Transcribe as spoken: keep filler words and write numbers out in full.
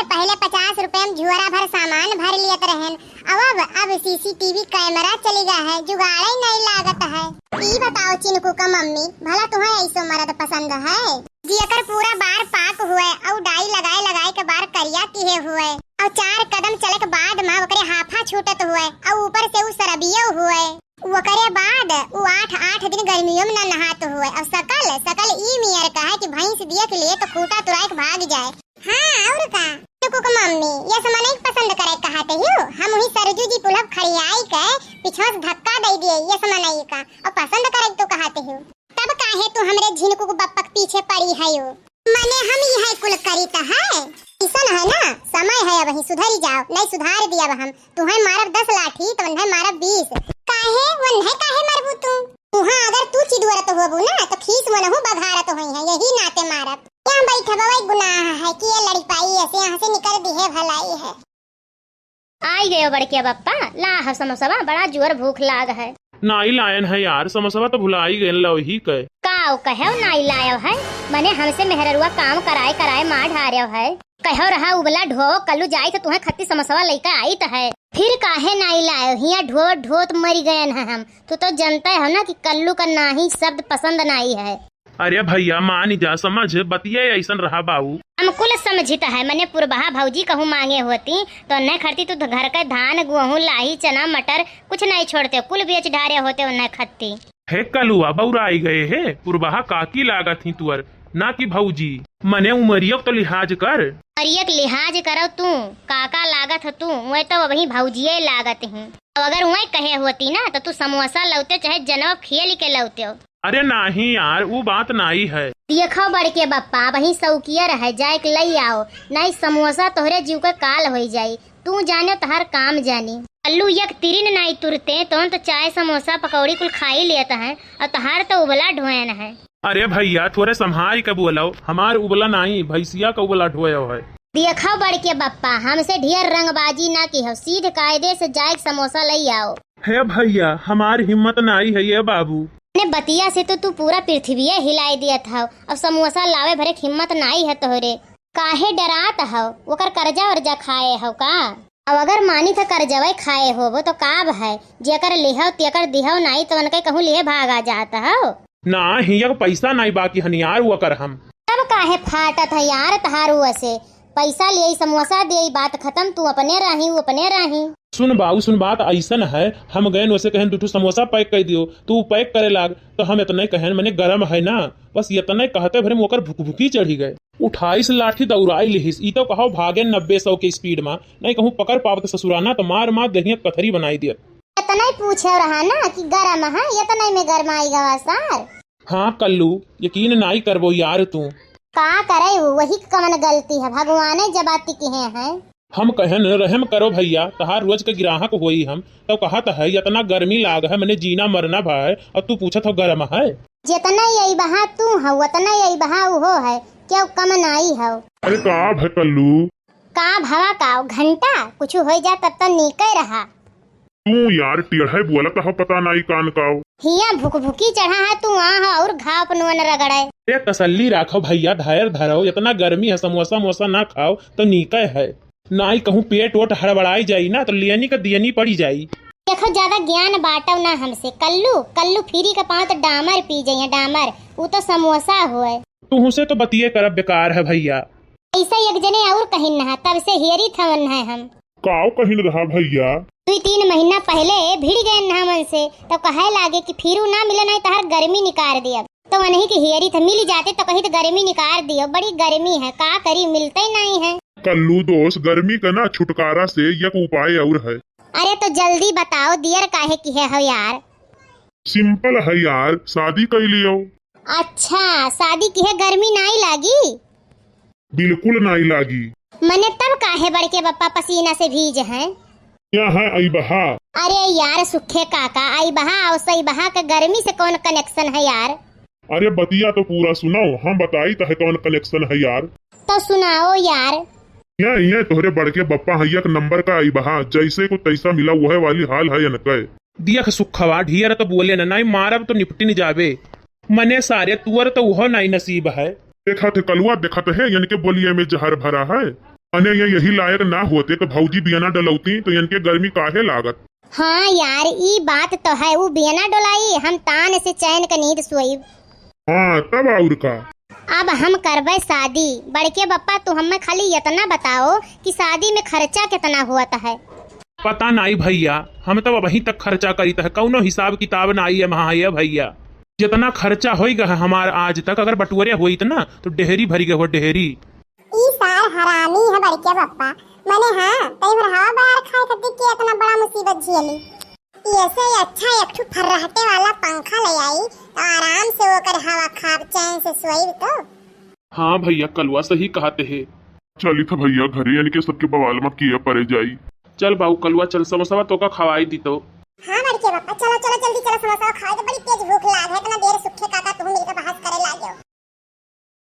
पहिले पचास रुपया में झोरा भर सामान भर लियत रहेन, अब, अब, अब सीसीटीवी कैमरा चली गा है, जुगाड़े नहीं लागत है। ई बताओ चिनकू का मम्मी, भला तुहैं ऐसो मरद पसंद है? जेकर पूरा बार पाक हुए अउ डाई लगाए लगाए के बार करिया किहे हुए अउ चार कदम चले के बाद मा ओकरे हाफा छूटत हुए अउ ऊपर से उ सरबियो हुए। ओकरे बाद उ आठ, आठ दिन गर्मियों में ना नहात हुए अउ सकल, सकल ई मियर का है कि भैंस देख लिए तो खूंटा तुराए के भाग जाए। हाँ, और का? चिनकू के मम्मी, यस मनई के पसंद करे कहत हियो? हम वही सरजू जी पुलहब खड़ियाई के पीछवा से धक्का दे दिए यस मनई का, अउ पसंद करे तो कहत हियो। तब काहे तू हमरे झिनकू के बप्पा के पीछे पड़ी हयो? मने हम इहे कुल करीत है। अइसन है ना, समय है, अबहीं सुधरी जाओ, नहीं सुधार दियब हम। तुहैं मारब दस लाठी, तो उन्हें मारब बीस। काहे, उन्हें काहे मारबू तू? उहाँ अगर तू चिदुअरत होबू ना, तो खीस मनहू बघारत होई है, यही नाते मारब। यहाँ बैठब, वही गुनाह है कि ये लड़ी पाई ऐसे, यहाँ से निकर दिहे भलाई है। आई गयो बड़के बप्पा, ला ह समोसवा, बड़ा जोर भूख लाग है। नाई लायन है यार, समोसवा तो भुलाई गयन, लवही के। काउ कहेव नाई लायव है, मने हमसे मेहररुआ काम कराए कराए मार ढारेव है। कहेव रहा उबला ढोव, कल्लू जाई तो तुहैं खत्ती समोसवा लइके आइत है। फिर काहे नाई लायव, हियाँ ढोत ढोत मरी गयन है हम। तू तो जनते हो ना कि कल्लू का नाही शब्द पसंद नाई है। अरे भैया, मान जा, समझ, बतिया अइसन रहा बाऊ। हम कुल समझित है, मने पुरबहा भौजी कहूँ मांगे होती, तो उन्हें खरती तू घर के धान, गेहूँ, लाही, चना, मटर कुछ नहीं छोड़ते, कुल बेच ढारे होते उन्हें खत्ती। हे कलुआ, बौराई गए हे, पुरबहा काकी लागत ही तुअर, ना कि भौजी। मने उमरिया के तो लिहाज कर। उमरिया के लिहाज करव तू, काका लागत ह तू, वह तो अबहीं भौजिये लागत ही। अब अगर वह कहे होती ना, तो तू समोसा लौते चाहे जनवा खेल के लौते हो। अरे नाही यार, ऊ बात नाई है। देखो बड़के बप्पा, वही शौकिया रहे, जाए के लई आओ, नहीं समोसा तोहरे जीव के काल होई जाई। तू जाने तोहार काम जानी। कल्लू एक तिरिन नाई तुरते, तोन तो चाय समोसा पकौड़ी कुल खाई लेत है, और तोहार तो उबला ढोयन है। अरे भैया, थोरे संभाल के बोलो, हमार उबला नाई, भैंसिया का उबला ढोयो है। देखो बड़के बप्पा, हमसे ढेर रंगबाजी ना की हो, सीध कायदे से जाए के समोसा लई आओ। हे भैया, हमार हिम्मत नाई है ये बाबू। ने बतिया से तो तू पूरा पृथ्वीये हिलाई दियत हव। अब समोसा लावे भरे के हिम्मत नाई है तोहरे। काहे डरात हव? ओकर कर्जा वर्जा खाए हव का? अब अगर मानी त कर्जवे खाए होबो तो का भय? जेकर लिहव तेकर दिहव नाई तो उनके कहूँ लिहे भागा जात हव। ना, हिया के पैसा नाई बाकी हनियार ओकर हम। तब काहे फाटत है यार तहार उअसे? पैसा लियई, समोसा दियई, बात खतम, तू अपने रही, उ अपने रही। सुन बाऊ, सुन, बात अइसन है, हम गएन ओसे कहेन, "दू ठो समोसा पैक कइ दियो," तू पैक करे लाग, तो हम एतने कहेन, "मने गरम है ना," बस एतने कहते भरे में ओकर भुकभुकी चढ़ी गए। उठाइस लाठी दौड़ाई लिहिस, ई तो कहो भागे नब्बे सौ के स्पीड मा, नहीं कहूँ पकड़ पावत ससुराना तो मार मार देहिया कथरी बनाई दियत। एतने पूछे रहा ना कि गरम है, एतने में गरमाई गवा सार। हाँ कल्लू, यकीन नाई करबो यार तू। का करे उ, वही क कवन गलती है, भगवाने जबाती किहे हैं। हम कहेन रहम करो भैया, तहार रोज के गिराहक होई हम, तउ कहत है यतना गर्मी लाग है, मने जीना मरना भय, और तू पूछत हो गरम है। जितना यही बहा तू हौ, उतना यही बहा उहो है, क्यों कम नाई हौ। अरे का भय कल्लू? का भवा का घंटा, कुछ होई जा तब तो नीके रहा। तू यार टेढ़े बोलत ह, पता नाई कान काव। हिया भुकभुकी चढ़ा है, तू आ ह और घाव पनुअन रगड़े। ए, तसल्ली राखो भैया, धैर्य धरो, इतना गर्मी है, समोसा मोसा ना खाओ तो नीके है। नाई कहूँ पेट ओट हड़बड़ाई जाई ना तो लेनी का दियनी पड़ी जाई। देखो ज्यादा ज्ञान बाटो ना हमसे, कल्लू, कल्लू फ्री का पाँव तो डामर पी जाइए, डामर, ऊ तो समोसा होए। तुहसे तो बतिये करब बेकार है भैया। ऐसा एक जने और कहिन नहा, तब से हेरी थवन है हम। काव कहिन रहा भैया? दुई तीन महीना पहले भिड़ गए नहा मन से, तो कहे लागे कि फिरू ना मिले, नहीं तहार गर्मी निकाल दिया। तो वनही की हेरी थ मिल जाते तो कही तो गर्मी निकाल दियो, बड़ी गर्मी है, का करी, मिलते ही नहीं है। कल्लू दोस्त, गर्मी का ना छुटकारा से एक उपाय और है। अरे तो जल्दी बताओ, दियर काहे की है हो यार? सिंपल है यार, शादी कर लियो। अच्छा, शादी की है, गर्मी नाई लागी? बिल्कुल नाई लागी। मने तब काहे बड़के बप्पा पसीना से भीज हैं? यहाँ है अइबहा। अरे यार सुखे काका, अइबहा और सइबहा का गर्मी से कौन connection है यार? अरे बतिया तो पूरा सुनाओ, हम बताई तो है कौन connection है यार। तो सुनाओ यार। ये, ये तोहरे बड़के बप्पा है, एक नंबर का अइबहा, जैसे को तैसा मिला वह वाली हाल है इनके। दियख सुखवा, ढेर तो बोले न, नाई मारब तो निपटिन जाबे। मने सारे तुअर तो उहो नाई नसीब है। देखत है कलुआ, देखत है, इनके बोलिए में जहर भरा है। अने ये यही लायक ना होते तो भौजी बियना डलौती तो इनके गर्मी काहे लागत? हाँ यार, ई बात तो है, ऊ बियना डोलाई, हम तान से चैन क नींद सोई। हाँ, तब और का। अब हम करबे शादी। बड़के बप्पा, तू हमें खाली इतना बताओ कि शादी में खर्चा कितना होत है? पता नाई भैया, हम तो अबहीं तक खर्चा करीत है, कौनो हिसाब किताब नाई है, हाँ ये भैया। जितना खर्चा होई गए हमार आज तक, अगर बटुअरे होइत ना तो डेहरी भरी गए हो, डेहरी। ई सार हरामी है बड़के बप्पा। मने हाँ, तई भर हवा बयार खाए खातिर के इतना बड़ा मुसीबत झेली। ई ऐसे ही अच्छा एक ठो फर्राटे वाला पंखा ले आई, तो आराम से ओकर हवा खाब, चैन से सोइब तो। हाँ भैया, कलुआ सही कहत है। चली था भैया घरे, यानी के सबके बवाल मा किया परे जाई। चल बाऊ कलुआ, चल समोसवा तोका खवाई दी तो। हाँ बड़के बप्पा, चलो चलो जल्दी चलो, समोसवा खाए तो बड़ी तेज भूख लाग है, इतना देर सुखे काका तुम